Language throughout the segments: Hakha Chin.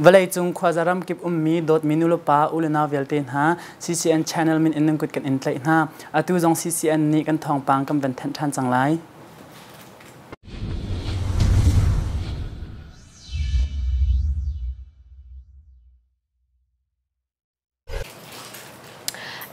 Vawleicung khuaza ramkip ummi dawtmi nulepa u le nau vialte hna CCN channel min in nan kut kan in tlaih hna. Atu zong CCN nih kan thawngpang kan van thanh ṭhan cang lai.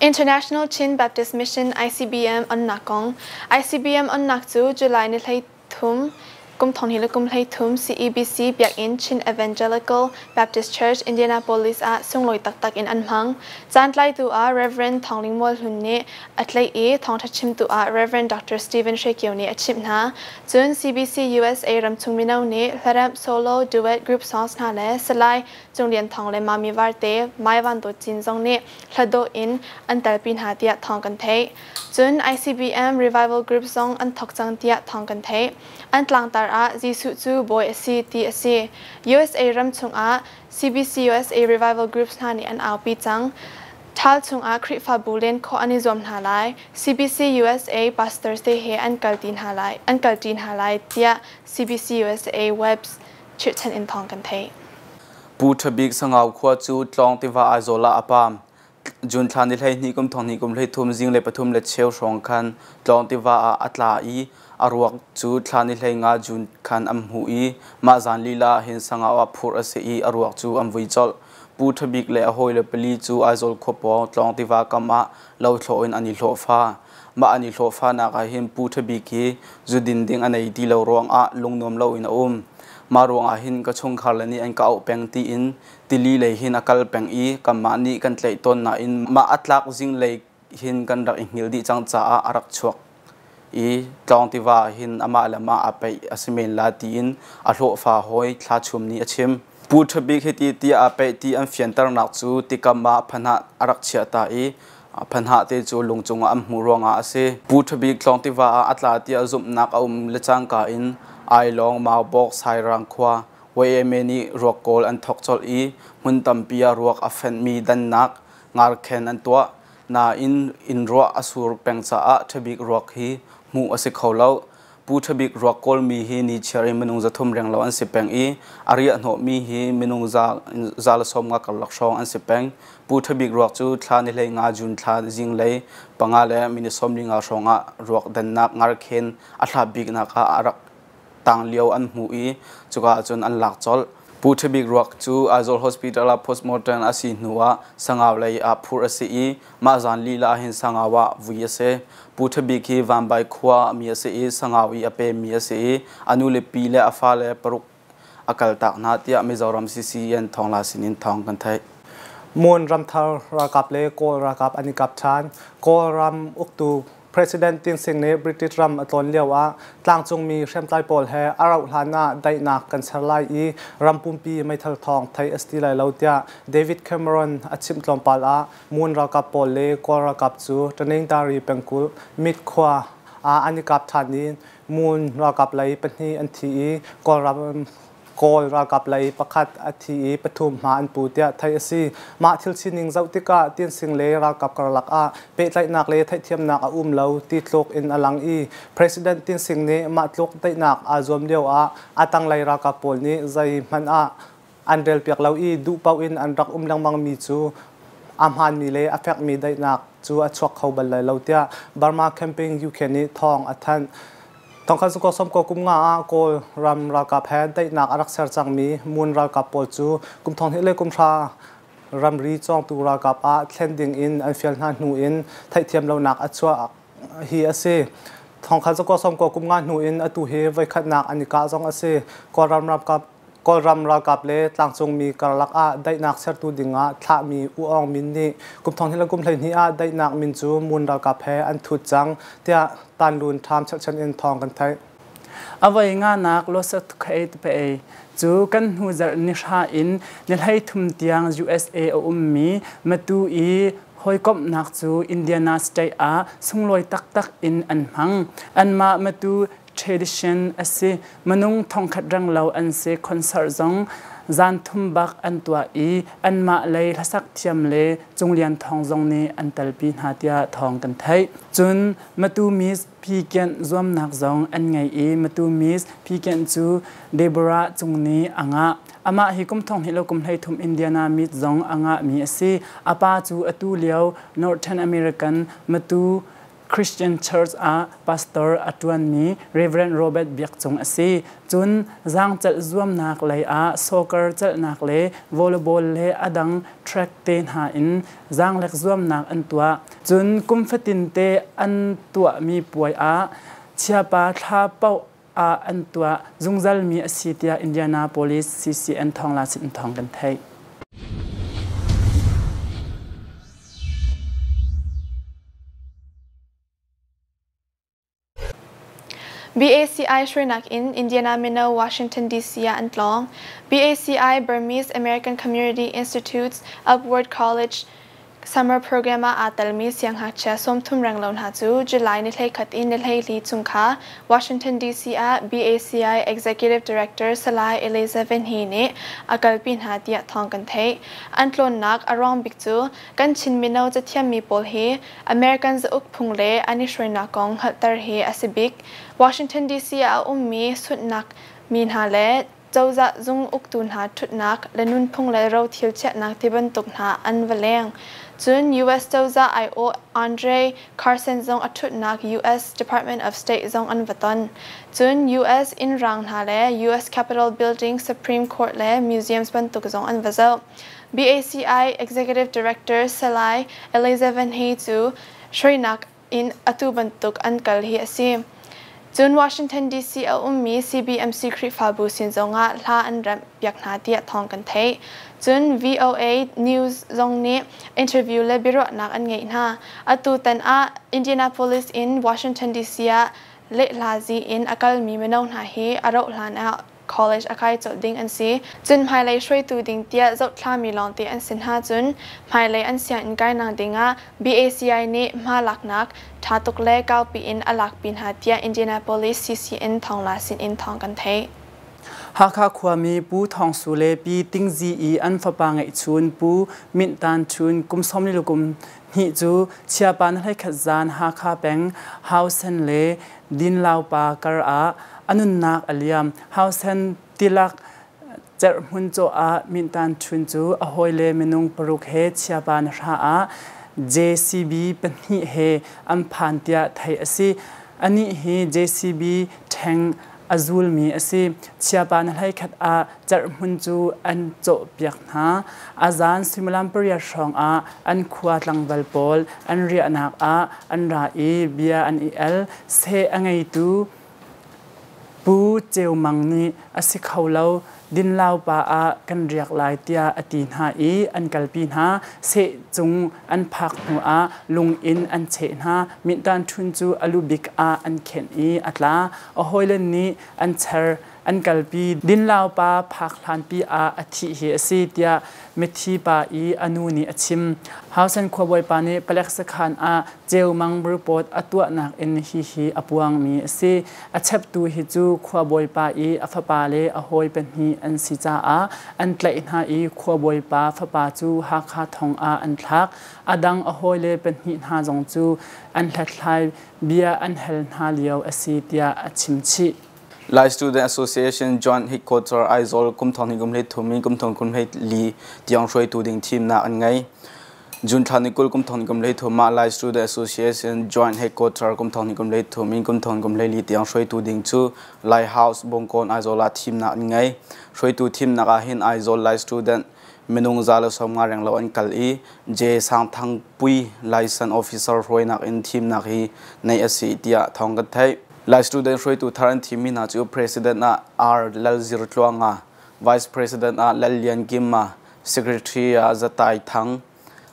International Chin Baptist Mission ICBM onnak kong ICBM onnak cu July ni 13 kum thong hi le kum 13 CEBC Biakinn Chin Evangelical Baptist Church Indianapolis ah sunglawi taktak in an hmang. Caantlaitu ah Reverend Thawng Ling Mual Hlun nih a tlaih i thawngṭha chimtu ah Reverend Dr. Stephen Hre Kio nih a chimh hna. Cun CBC USA ramchung mino nih hlaremh solo, duet, group songs hna le Salai Cung Lian Thawng le Mami Varte, Mai Van Dawt Cin zong nih hladawh in an telpi hna tiah thawng kan theih. Cun ICBM Revival Group zong an thawk cang tiah thawng kan theih. An tlangtar ah Jesuh cu Bawi a si ti a si. USA ram chungah CBC USA Revival Groups hna nih an aupi cang. Ṭhal chungah Khrihfabu len khawh an i zuam hna lai. CBC USA pastors te he an kalti hna lai, an kalṭi hna lai tiah CBC USA webs chirhchan in thawng kan theih. Pu Ṭha Bik Sangau khua cu Tlawng tiva Aizawl ah a paam. June thla ni 12 kum 12 kum 13 zinglei pathum le cheu hrawng khan Tlawng tiva ah a tla i a ruak cu thla ni 15 June khan an hmuh i mah zan lila ah hin Sangau ah phurh a si i a ruak cu an vui colh. Pu Ṭha Bik le a hawile pali cu Aizawl khua pawng Tlawng tiva kam ah lothlawh in an i hlawhfa. Mah an i hlawhfanak ah hin Pu Ṭha Bik hi zudin ding a nei ti lo ruangah lungnuam loin a um. Mah ruangah hin ka chungkhar le nih an ka auh peng tiin tili lei hin a kal peng i kanmah nih kan tlaih tawn nain mah a tlak zinglei hin kan rak i hngilh dih cang caah a rak chuak i Tlawng tiva ah hin amah le mah aa peih a si men la tiin a hlawhfa hawi Thla Chum nih a chim. Pu Ṭha Bik hiti ti aa peih ti an fianternak cu tikam ah phanah a rak chiah ta i phanah te cu lung cungah an hmuh ruangah a si. Pu Ṭha Bik Tlawng tiva ah a tla tiah zumhnak a um le cangka in Ailawng, Maubawk, Sairang khua YMA nih ruak kawl an thawk colh i hmun tampi ah ruak a fenhmi dannak ngarkhen an tuah. Nain inn ruah a sur peng caah Ṭha Bik ruak hi hmuh a si kho lo. Pu Ṭha Bik ruak kawlmi hi nichiar in minung 300 renglo an si peng i a riah hnawhmi hi minung 150 karlak hrawng an si peng. Pu Ṭha Bik ruak cu thla ni 15 June thla zinglei panga le minute 15 hrawng ah ruak dannak ngarkhen a hlat biknak ah a rak tang lio an hmuh i cuka ahcun an lak colh. Pu Ṭha Bik ruak cu Aizawl Hospital ah postmortem a si hnu ah Sangau lei ah phurh a si i mah zan lila ah hin Sangau ah vui a si. Pu Ṭha Bik hi Vanbai khua mi a si i Sangau i a pemmi a si i a nu le pi le a fale paruk a kaltak hna tiah Mizoram CCN thawngla sinin thawng kan theih. Mon ramthar ralkap le Kawl ralkap an i kap ṭhan. Kawlram uktu President Tin Sing nih British ram a tlawn lio ah tlangcungmi hriamtlai pawl he a rauh hlan ah daihnak kan ser lai i ram pumpi meithal thawng theih a si ti lai lo tiah David Cameron a chimh tlawmpal ah Mon ralkap pawl le Kawl ralkap cu Taningtari pengkulh Mit khua ah an i kap ṭhan i Mon ralkap lei pahnih an thi i Kawlram Kawl ralkap lei pakhat a thi i pathum hma an pu tiah theih a si. Mah thil sining zoh tikah Tinsing le ralkap karlak ah pehtlaihnak le theihthiamnak a um lo ti tluk in a lang i President Tinsing nih mah tluk daihnak aa zuam lio ah a tanglei ralkap pawl nih zeihmanh ah an relpiak lo i duh paoh in an rak um lengmangmi cu a hmaanmi le a fekmi daihnak cu a chuak kho bal lai lo tiah Burma Campaign UK nih thawng a thanh. Thongkhat zakua sawmkua kum nga ah Kawl ram ralkap he daihnak a rak ser cangmi Mon ralkap pawl cu kum 20 le kum hra ramri cawngtu ralkap ah thlen ding in an fial hna hnu in theihthiam lonak a chuah hi a si. Thongkhat zakua sawmkua kum nga hnu in atu hi voikhatnak an i kah zong a si. Kawlram ralkap Kawlram ralkap le tlangcungmi karlak ah daihnak sertu dingah thlahmi U Aung Min nih kum 20 le kum 12 ah daihnak min cu Mon ralkap he an thut cang tiah Tanlun Tham cherhchan in thawng kan theih. A voi nganak Losakthukheit pe cu kan hnu zarh ni hra in ni 33 tiang USA a ummi Matu i hawikomhnak cu Indiana State ah sunglawi taktak in an hmang. Anmah Matu tradition a si. Minung 1000 renglo an si. Concert zong Zan thum bak an tuah i anmah lei hlasak thiam le Cunglian Thawng zong nih an telpi hna tiah thawng kan theih. Cun Matu Miss Phikianh zuamnak zong an ngei i Matu Miss Phikianh cu Deborah Cung nih a ngah. Amah hi kum thong hnih le kum 13 Indiana Meet zong a ngahmi a si. A pa cu atu lio Northern American Matu Christian Church ah pastor a ṭuanmi Reverend Robert Biak Cung a si. Cun zaangcelh zuamnak lei ah soccer celhnak le volleyball le a dang track te hna in zaanglek zuamnak an tuah. Cun kum fatin te an tuahmi puai ah chiapa thla paoh ah an tuah zungzalmi a si tiah Indianapolis CCN thawngla sin thawng kan theih. BACI hruainak in Indiana mino Washington DC ah an tlawng. BACI Burmese American Community Institute's Upward College Summer program ah aa telmi siangngakchia 30 renglo hna cu July ni 11 in ni 14 chung kha Washington DC ah BACI Executive Director Salai Elizabeth He nih a kalpi hna tiah thawng kan theih. An tlawnnak a ruang bik cu kan Chin mino cathiammi pawl hi American zauk phung le an i hruainak kong hngalhter hi a si bik. Washington DC ah a ummi sunhnak mi hna le cozah zung uktu hna ṭhutnak le nunphung le rothil chiahnak tibantuk hna an va leng. Cun US cozah aiawh Andre Carson zong a ṭhutnak US Department of State zong an va ton. Cun US inn raang hna le US Capitol Building, Supreme Court le museums bantuk zong an va zoh. BACI Executive Director Salai Eliza Van He cu hruainak in atu bantuk an kal hi a si. Cun Washington DC a ummi CBMC Khrihfabu sin zongah hla an remh piak hna tiah thawng kan theih. Cun VOA News zong nih interview le biaruahnak an ngeih hna. Atu tan ah Indianapolis in Washington DC ah lehlazi in a kalmi mino hna hi a rauh hlan ah college a kai colh ding an si. Cun hmailei hruaitu ding tiah zohthlami lawngte an si hna cun hmailei an sianginn kainak dingah BACI nih hma laknak ṭha tuk le kaupi in a lakpi hna tiah Indianapolis CCN thawngla sinin thawng kan theih. Hakha khuami Pu Thawng Su le Pi Ting Zi i an fapa ngeihchun Pu Mint Tan Chun kum 32 cu Chiapa na hleikhat zan Hakha peng Hausen le Dinlaupa kar ah a nunnak a liam. Hausen tilak cerhmun caw ah Mintan Chun cu a hawile minung paruk he Chiapa na hra ah JCB pahnih he an phan tiah theih a si. Anih hi JCB ṭheng a zulmi a si. Chiapa na hleikhat ah cerhmun cu an cawhpiak hna. A zan suimilam pariat hrawng ah an khua tlangval pawl an riahnak ah an ra i bia an i el. Seh a ngeitu Pu Ceu Mang nih a si kho lo, dinlaupa ah kan riak lai tiah a ti hna i an kalpi hna. Seh cung an phak hnu ah lung in an cheh hna. Mintan ṭhun cu a lubik ah an khenh i a tla. A hawile nih an cher an kalpi. Dinlaupa phak hlanpi ah a thih hi a si tiah mithi pa i a nu nih a chim. Hausen khuabawipa nih palek sakhan ah Ceumang report a tuahnak in hihi a puangmi a si. A cheptu hi cu khuabawipa i a fapa le a hawi pahnih an si caah an tlaih hna i khuabawipa fapa cu Hakha thong ah an thlak. A dang a hawile pahnih hna zong cu an hlathlai bia an hal hna lio a si tiah a chim chih. Lai Student Association Joint Headquarter Aizawl kum thong hnih kum hlei thum in kum thong kum hlei li tiang hruaitu ding thimnak an ngei. June thla ni 20 kum thong kum hlei thum ah Lai Student Association Joint Headquarter kum thong kum hlei thum in kum thong kum hlei li tiang hruaitu ding cu Lai House Bungkawn Aizawl ah thimnak an ngei. Hruaitu thimnak ah hin Aizawl Lai Student minung za le 50 reng lo an kal i J Sang Thang Pui License Officer hruainak in thimnak hi nei a si tiah thawng kan theih. Lai student hruaitu thar an thimmi hna cu President ah R. Lalzir Tluanga, Vice President ah Lal Lian Kim, Secretary ah Zatai Thang,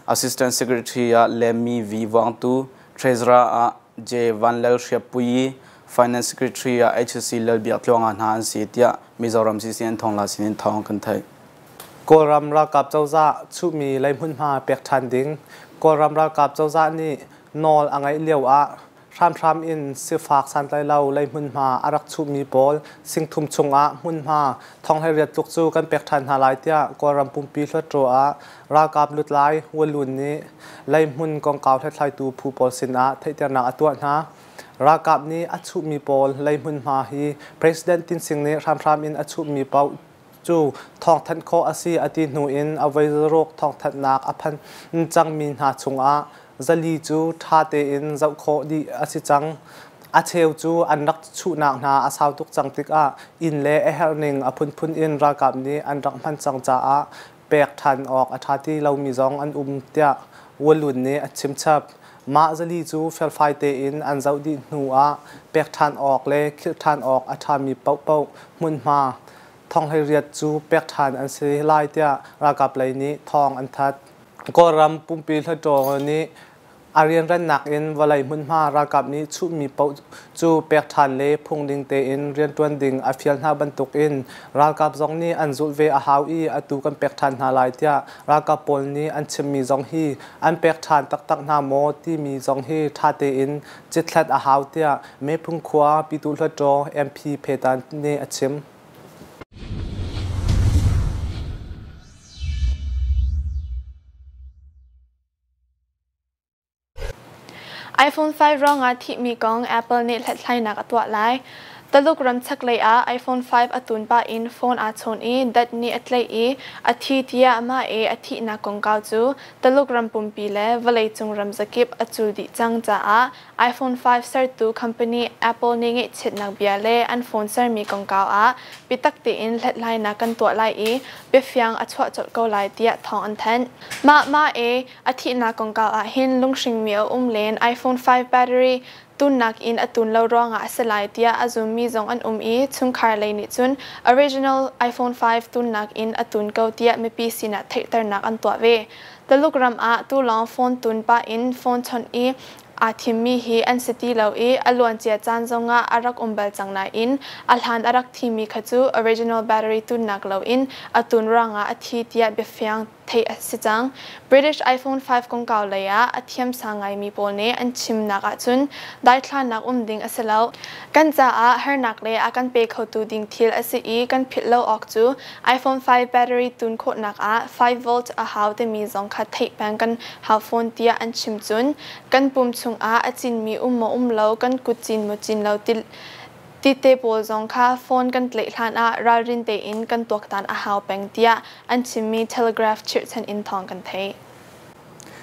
Assistant Secretary ah Lemmi V. Vangtu, Treasurer ah J. Van Lal Hriappui, Finance Secretary ah HC Lal Biak Tluanga hna an si tiah Mizoram CCN thawngla sinin thawng kan theih. Kawlram ralkap cozah chuhmi lei hmunhma pek ṭhan ding. Kawlram ralkap cozah nih nawl a ngeih lio ah. Hramhram in sifak santlai lo lei hmunhma a rak chuhmi pawl singthum chungah hmunhma 18,000 tluk cu kan pek ṭhan hna lai tiah Kawlram pumpi Hluttaw ah ralkap lutlai Walun nih leihmun kongkau hlathlaitu phu pawl sinah theihternak a tuah hna. Ralkap nih a chuhmi pawl lei hmunhma hi President Tin Sing nih hramhram in a chuhmi paoh cu thawngthanh khawh a si a ti hnu in a voi zaruk thawngthanhnak a phan cangmi hna chungah 400 cu ṭha tein zoh khawh dih a si cang. A cheu cu an rak chuhnak hna a sau tuk cang tikah inn le a herhning a phunphun in ralkap nih an rak hman cang caah pek ṭhan awk a ṭha ti lomi zong an um tiah Walun nih a chimchap. Mah 400 cu felfai tein an zoh dih hnu ah pek ṭhan awk le khirh ṭhan awk a ṭhami paohpaoh hmunhma 18,000 cu pek ṭhan an si lai tiah ralkap lei nih thawng an that. Kawlram pumpi Hluttaw nih a rianrannak in vawlei hmunhma ralkap nih chuhmi paoh cu pek ṭhan le phungning tein rianṭuan ding a fial hna bantukin ralkap zong nih an zulh ve a hau i atu kan pek ṭhan hna lai tiah ralkap pawl nih an chimmi zong hi an pek ṭhan taktak hna maw timi zong hi ṭha tein cithlat a hau tiah Mephung khua Pyituh Hluttaw MP Phetan nih a chim. iPhone 5 ruangah thihmi kong Apple nih hlathlainak a tuah lai. Taluk ram chaklei ah iPhone 5 a tun pah in phone aa chawn i dat nih a tlaih i a thi tiah mah i a thihnak kongkau cu Taluk ram pumpi le vawleicung ram zakip a cul dih cang caah iPhone 5 sertu company Apple nih ngaihchiatnak bia le an phone sermi kongkau ah biatak tein hlathlainak kan tuah lai i biafiang a chuah colh ko lai tiah thawng an thanh. Mah mah i a thihnak kongkau ah hin lunghringmi a um len. iPhone 5 battery tunnak in a tun lo ruangah a si lai tiah a zummi zong an um i chungkhar lei nih cun original iPhone 5 tunnak in a tun ko tiah mipi sinah theihternak an tuah ve. Taluk ram ah tulawng phone tun pah in phone chawnh i aa thimmi hi an si ti lo i a luancia caan zongah a rak um bal cang nain a hlan a rak thimi kha cu original battery tunnak loin a tun ruangah a thi tiah biafiang theih a si cang. British iPhone 5 kongkau lei ah a thiamsang ngaimi pawl nih an chimnak ahcun daithlanak um ding a si lo. Kan caah harnak le a kan pe khotu ding thil a si i kan philh lo awk cu iPhone 5 battery tun khawhnak ah 5 volt a hau timi zong kha theih peng kan hau fawn tiah an chim. Cun kan pum chungah a cinmi um maw um lo, kan kut cin maw cin lo ti tite pawl zong kha phone kan tlaih hlan ah ralrin tein kan tuaktan a hau peng tiah an chimmi Telegraph chirhchan in thawng kan theih.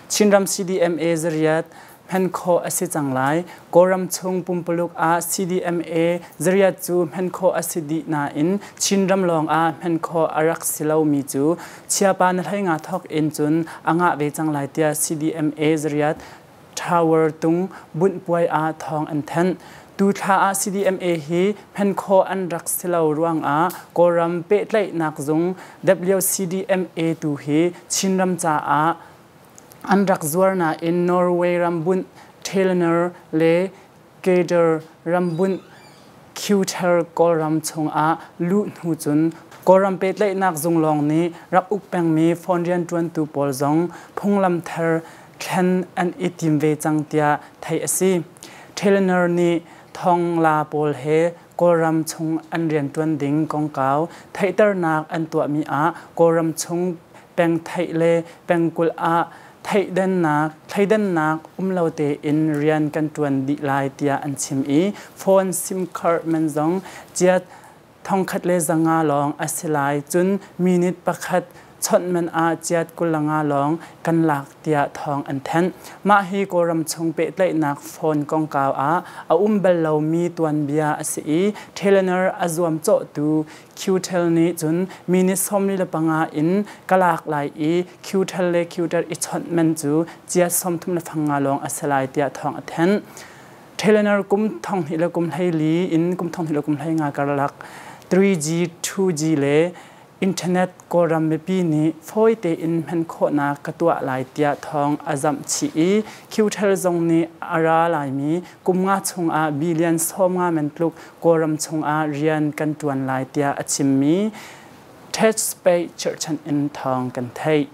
Chinram CDMA zariat hman khawh a si cang lai. Kawlram chung pumpuluk ah CDMA zariat cu hman khawh a si dih nain Chinram lawng ah hman khawh a rak si lomi cu chiapa na hlei nga thawk in cun a ngah ve cang lai tiah CDMA zariat Tower tung bunh puai ah thawng an thanh. Tu thla ah CDMA hi hman khawh an rak si lo ruangah Kawlram pehtlaihnak zung WCDMA tu hi Chinram caah an rak zuar nain Norway rambunh Telenor le Gator rambunh Qtel Kawlram chungah luh hnu cun Kawlram pehtlaihnak zung lawng nih rak uk pengmi phone rianṭuantu pawl zong phunglam thar thlen an i tim ve cang tiah theih a si. Telenor nih thongla pawl he Kawlram chung an rianṭuan ding kongkau theihternak an tuahmi ah Kawlram chung peng theih le pengkulh ah thleidannak um lo tein rian kan ṭuan dih lai tiah an chim i phone sim card man zong chiat 1,500 lawng a si lai, cun minute pakhat chawnh man ah chiat 25 lawng kan lak tiah thawng an thanh. Mah hi Kawlram chung pehtlaihnak phone kongkau ah a um bal lomi tuanbia a si i Telenor a zuamcawhtu Qtel nih cun minute 45 in ka lak lai i Qtel le Qtel i chawnh man cu chiat 35 lawng a si lai tiah thawng a thanh. Telenor kum 2014 in kum 2015 karlak 3G, 2G le internet Kawlram mipi nih fawi tein hman khawhnak ka tuah lai tiah thawng a zamh chih i Qtel zong nih a ra laimi kum nga chungah billion 50 men tluk Kawlram chungah rian kan ṭuan lai tiah a chimmi TechSpace chirhchan in thawng kan theih.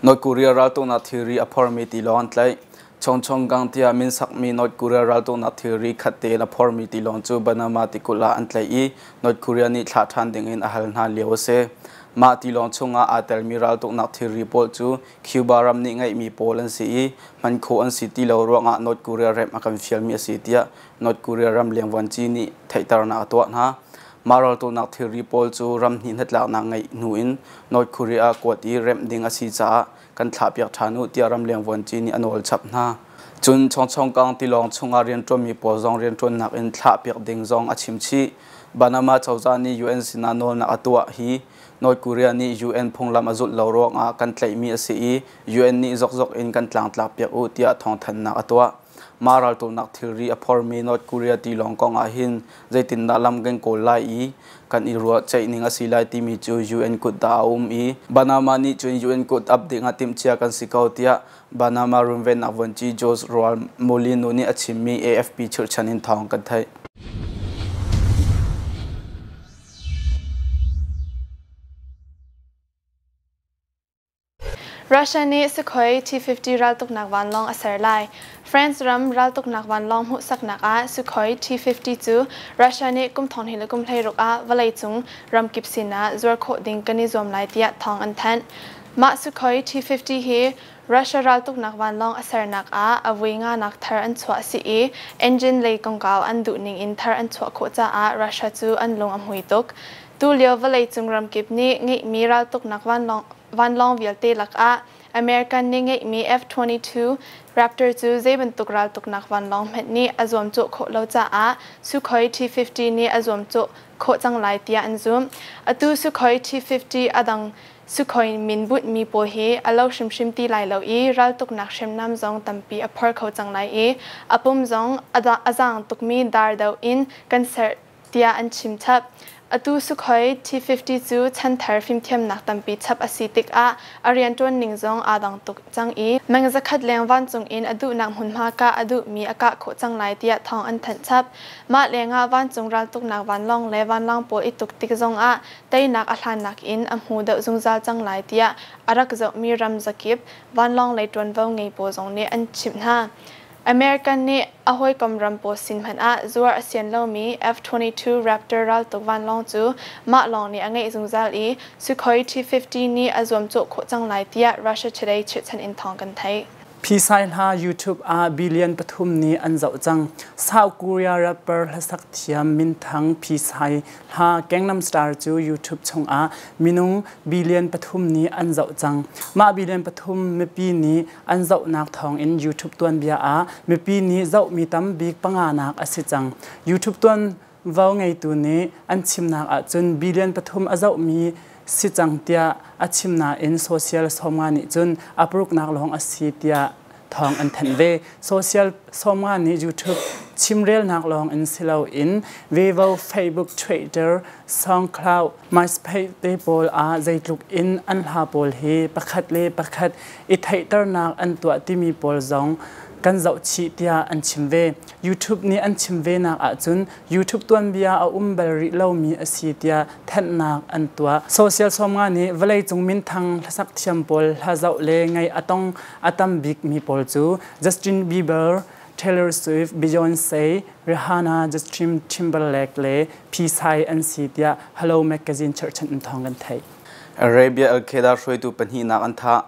North Korea raltuknak thilri a phormi tilawng an tlaih. Chongchonggang tiah min sakmi North Korea raltuknak thilri khat tein a phormi tilawng cu Panama tikulh ah an tlaih i North Korea nih thlah ṭhan dingin a hal hna lio a si. Mah tilawng chungah aa telmi raltuknak thilri pawl cu Cuba ram nih ngeihmi pawl an si i hman khawh an si ti lo ruangah North Korea remh a kan fialmi a si tiah North Korea ram lengvuanci nih theihternak a tuah hna. Mah raltuknak thilri pawl cu ram hnih hnatlaknak ngeih hnu in North Korea kuat i remh ding a si caah kan thlahpiak ṭhan u tiah ramleng vuanci nih a nawl chap hna. Cun Chongchongkang tilawng chungah rianṭuanmi pawl zong rianṭuannak in thlahpiak ding zong a chim chih. Panama cozah nih UN sinah nawlnak a tuah hi North Korea nih UN phunglam a zulh lo ruangah kan tlaihmi a si i UN nih zokzok in kan tlangtlakpiak u tiah thawngthanhnak a tuah. Mah raltuknak thilri a phormi North Korea tilawng kong ah hin zeitindah lam kan kawl lai i kan i ruahceih ning a si lai timi cu UN kut dah a um i Panama nih cun UN kut ap ding ah timhcia kan si ko tiah Panama runvennak vuanci Jose Raul Mulino nih a chimmi AFP chirhchan in thawng kan theih. Russia nih Sukhoi T-50 raltuknak vanlawng a ser lai. France ram raltuknak vanlawng hmuhsaknak ah Sukhoi T-50 cu Russia nih kum thong hnih le kum 16 ah vawleicung ramkip sinah zuar khawh ding kan i zuam lai tiah thawng an thanh. Mah Sukhoi T-50 hi Russia raltuknak vanlawng a sernak ah a vui nganak thar an chuah si i engine lei kongkau an duh ning in thar an chuah khawh caah Russia cu an lung a hmui tuk. Tulio vawleicung ramkip nih ngeihmi raltuknak vanlawng vialte lakah American nih ngeihmi F-22 Raptor cu zei bantuk raltuknak vanlawng hmanh nih a zuamcawh khawh lo caah Sukhoi T-50 nih a zuamcawh khawh cang lai tiah an zumh. Atu Sukhoi T-50 a dang Sukhoi min bunhmi pawl hi a lo hrimhrim ti lai lo i raltuknak hriamnam zong tampi a phor kho cang lai i a pum zong a zaang tukmi dar do in kan ser tiah an chim chap. Atu Sukhoi T-50 cu chanthar fimthiamnak tampi chap a si tikah a rianṭuan ning zong aa dang tuk cang i meng zakhat leng vancung in a duhnak hmunhma kah a duhmi a kah khawh cang lai tiah thawng an thanh chap. Mah lengah vancung raltuknak vanlawng le vanlawng pawl i tuk tik zongah teinak a hlannak in a hmu deuh zungzal cang lai tiah a rak zohmi ram zakip vanlawng lei ṭuanvo ngei pawl zong nih an chimh hna. American nih a hawikom ram pawl sin hmanh ah zuar a sian lomi F-22 Raptor raltuk vanlawng cu mah lawng nih a ngeih zungzal i Sukhoi T-50 nih a zuamcawh khawh cang lai tiah Russia Today chirhchan in thawng kan theih. Phi hla YouTube ah billion 3 nih an zoh cang. South Korea rapper hlasak thiam minthang Psy hla Gangnam Style cu YouTube chungah minung billion 3 nih an zoh cang. Mah billion 3 mipi nih an zohnak thawngin YouTube tuanbia ah mipi nih zohmi tam bik panganak a si cang. YouTube tuan vo ngeitu nih an chimnak ahcun billion 3 a zohmi si cang tiah a chim nain social 50 nih cun a paruknak lawng a si tiah thawng an thanh ve. Social 50 nih YouTube chimrelnak lawng in si loin Vevo, Facebook, Twitter, SoundCloud, MySpace te pawl ah zeitluk in an hla pawl hi pakhat le pakhat i theihternak an tuah timi pawl zong kan zoh chih tiah an chim ve. YouTube nih an chim ve nak ahcun YouTube tuanbia a um bal rih lomi a si tiah thanhnak an tuah. Social 50 nih vawleicung minthang hlasak thiam pawl hla zoh le ngaih a tong a tam bikmi pawl cu Justin Bieber, Taylor Swift, Beyonce, Rihanna, Justin Timberlake le Psy an si tiah Hello Magazine cherhchan in thawng kan theih. Arabia Al-Qaeda hruaitu pahnihnak an thah.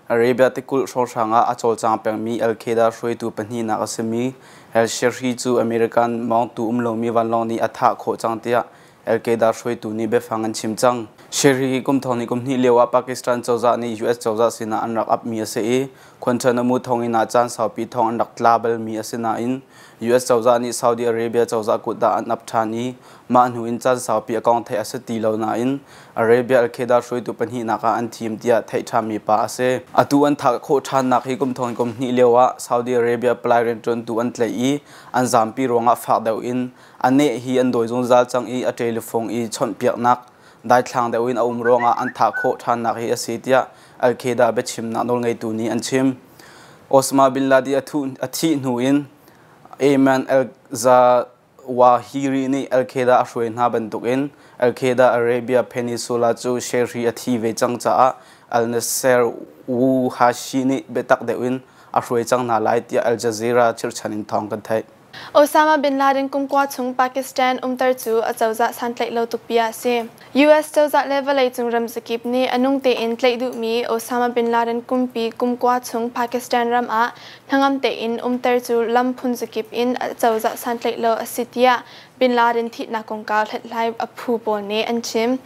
Arabia tikulh hrawnghrang ah a cawlcang pengmi Al-Qaeda hruaitu pahnihnak a simi al-Shehri cu American mawngtu um lomi vanlawng nih a thah khawh cang tiah Al-Qaeda hruaitu nih biafang an chim cang. Shehri hi kum thong nih kum hnih lio ah Pakistan cozah nih US cozah sinah an rak apmi a si i Guantanamo thonginn ah caan saupi thong an rak tla balmi a si nain US cozah nih Saudi Arabia cozah kut ah an ap ṭhan i mah hnu in caan saupi a kong theih a si ti lo nain Arabia Al-Qaeda hruaitu pahnihnak ah an thim tiah theih ṭhanmi pa a si. Atu an thah khawh ṭhannak hi kum thong kum hnih lio ah Saudi Arabia palai rianṭuantu an tlaih i an zampi ruangah fak deuh in a neh hi an dawi zungzal cang i a telephone i chawnhpiaknak daithlang deuh in a um ruangah an thah khawh ṭhannak hi a si tiah Al-Qaeda biachimnak nawlngeitu nih an chim. Osama bin Laden a thih hnu in Ayman al-Zawahiri nih Al-Qaeda a hruai hna bantukin Al-Qaeda Arabia Peninsula cu Shehri a thi ve cang caah al-Nasser Wuhashi nih biatak deuh in a hruai cang hna lai tiah Al Jazeera chirhchan in thawng kan theih. Osama bin Laden kumkua chung Pakistan umter cu acozah santlaih lo tuk bia a si. US cozah le vawleicung ramzakip nih a nung tein tlaih duhmi Osama bin Laden kumpi kumkua chung Pakistan ram ah hnangam tein umter cu lam phunzakip in acozah santlaih lo a si tiah Bin Laden thihnak kongkau hlathlai a phu pawl nih an chim.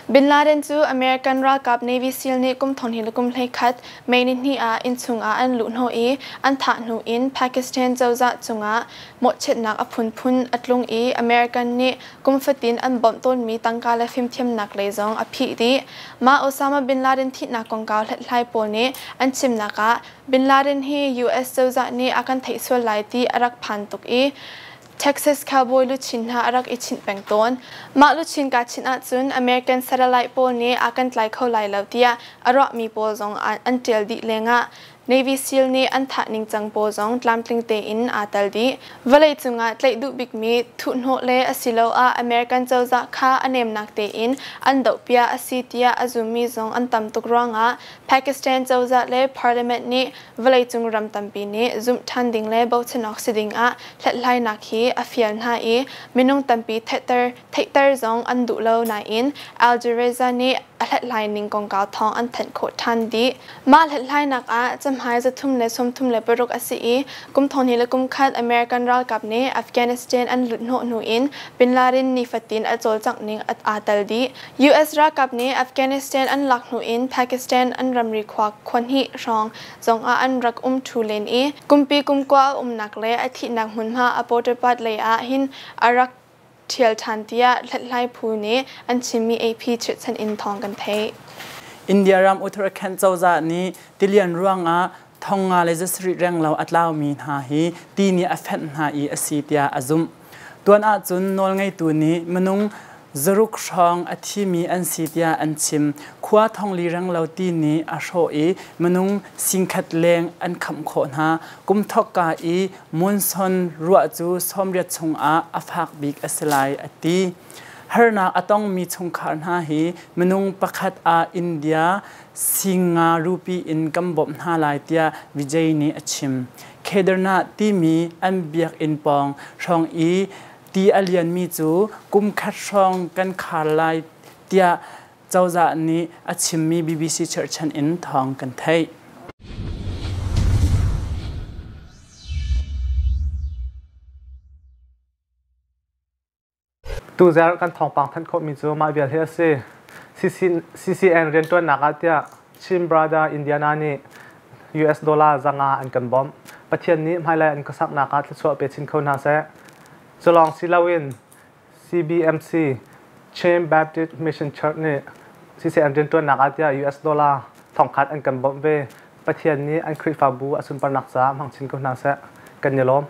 Bin Laden cu American ralkap Navy SEAL nih kum thonghnih le kum 11 May nihnih ah innchung ah an luhhnawh i an thah hnu in Pakistan cozah cungah mawhchiatnak a phunphun a tlung i American nih kum fatin an bawmh tawnmi tangka le fimthiamnak lei zong a phih dih. Mah Osama bin Laden thihnak kongkau hlathlai pawl nih an chimnak ah Bin Laden hi US cozah nih a kan theih sual lai ti a rak phan tuk i Texas cowboy luchin hna a rak i chinh peng tawn. Mah luchin kaa chinh ahcun American satellite pawl nih a kan tlai kho lai lo tiah a ruahmi pawl zong an ṭial dih lengah Navy SEAL nih an thah ningcang pawl zong tlamtling tein aa tel dih. Vawleicung ah tlaih duh bikmi thuhhnawh le asiloah American cozah kha a nemnak tein an dohpiah a si tiah a zummi zong an tam tuk ruangah Pakistan cozah le parliament nih vawleicung ram tampi nih zumh ṭhan ding le bochan awk si ding ah hlathlainak hi a fial hna i minung tampi theihter theihter zong an duh lo nain Al Jazeera nih a hlathlai ning kongkau thawng an thanh khawh ṭhan dih. Mah hlathlainak ah cahmai 336 a si i kum 2001 American ralkap nih Afghanistan an lut hnawh hnu in Bin Laden nifatin a cawlcangh ning aa tel dih. US ralkap nih Afghanistan an lak hnu in Pakistan an ramri khua khua hnih hrawng zongah an rak um ṭhu len i kumpi kumkua a umnak le a thihnak hmunhma a Abbottabad lei ah hin a rak ṭhial ṭhan tiah hlathlai phu nih an chimmi AP chirhchan in thawng kan theih. India ram Uttarakhand cozah nih tilian ruangah thonga le zasarih renglo a tlaumi hna hi ti nih a fenh hna i a si tiah a zumh. Tuan ahcun nawlngeitu nih minung zaruk hrawng a thimi an si tiah an chim. Khua thongli renglo ti nih a hrawh i minung singkhat leng an khamh khawh hna. Kum thokka i monsoon ruah cu 80 chungah a fak bik a si lai a ti. Harnak a tongmi chungkhar hna hi minung pakhat ah India singa rupi in kan bawmh hna lai tiah Vijay nih a chim. Kedarnath timi an biakinn pawng hrawng i ti a lianmi cu kum khat hrawng kan khar lai tiah cozah nih a chimmi BBC cherhchan in thawng kan theih. Tuzarh kan thawngpang thanh khawhmi cu mah vial hi a si. CCN rianṭuannak ah tiah Chin Brother Indiana nih US dollar 500 an kan bawmh. Pathian nih hmailei an khuasaknak ah thluachuah pe chin kho hna seh. Cu lawng si loin CBMC Chin Baptist Mission Church nih CCN rianṭuannak ah tiah US dollar 1000 an kan bawmh ve. Pathian nih an Khrihfabu a sunparnak caah hmang chin ko hna seh. Kan i lawm.